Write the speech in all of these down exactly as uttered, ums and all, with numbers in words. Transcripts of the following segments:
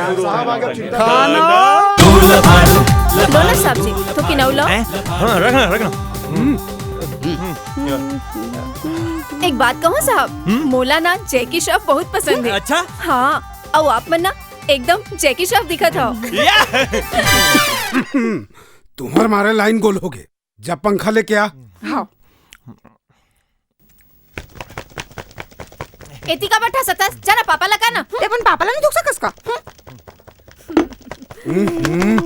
खाना। लो ना साहब जी, तो किनऊ लो। हैं? हाँ, रखना, रखना। एक बात कहूँ साहब, मोला ना जैकी श्रॉफ बहुत पसंद है। अच्छा? हाँ, अउ आप मन ना एकदम जैकी श्रॉफ दिखत हो। तुम्हर मारे लाइन गोल हो गए। जा पंखा लेके आ। हाँ। एती का बठा सतस, जा ना पापा लगा ना। ते अपन पापा ला नहीं दुख सकस का? हम्म?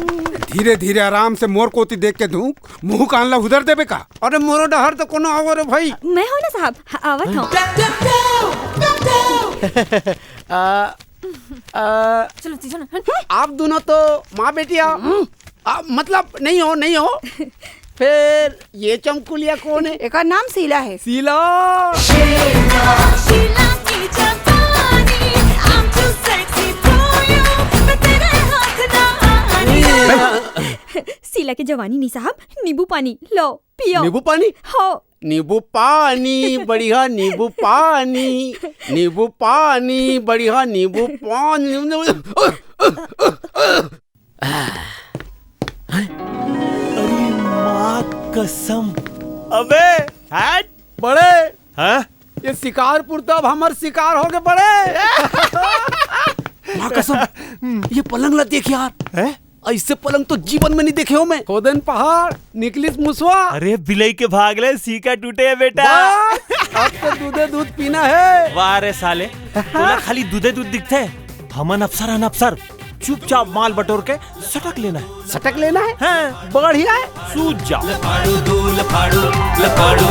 धीरे धीरे आराम से मोर कोती देख के धूक, मुंह कान ला उधर देबे का? अरे मोरो डहर तो कोनो आवो रे भाई। मैं हो ना साहब, आवत हूँ। आ, आ, चलो चलो ना। आप दोनों तो माँ बेटी आ, आ, मतलब नहीं हो, नहीं हो। फिर ये चमकुलिया कौन है? एकर नाम शीला है। शीला। शीला के जवानी नहीं साहब, नींबू पानी लो पियो। नींबू पानी? हो। नींबू पानी बढ़िया, नींबू पानी, नींबू पानी बढ़िया, नींबू पानी। अरे माँ कसम। अबे हट। बड़े हाँ? ये शिकारपुर तो अब हमर शिकार हो गए बड़े। माँ कसम, ये पलंग ला देख यार। हैं? ऐसे पलंग तो जीवन में नहीं देखे हो मैं। खोदन पहाड़, निकलिस मुसवा। अरे बिलई के भाग ले, सीका टूटे है बेटा। बस, अब तो दूधे दूध पीना है। वाह रे साले, तोला खाली दूधे दूध दिखते। हमन अफसर हन अफसर, चुपचाप माल बटोर के सटक लेना है। सटक लेना है? हाँ। बढ़िया है। सूझ जा। लफाड़ू दू लफाड़ू, लफाड़ू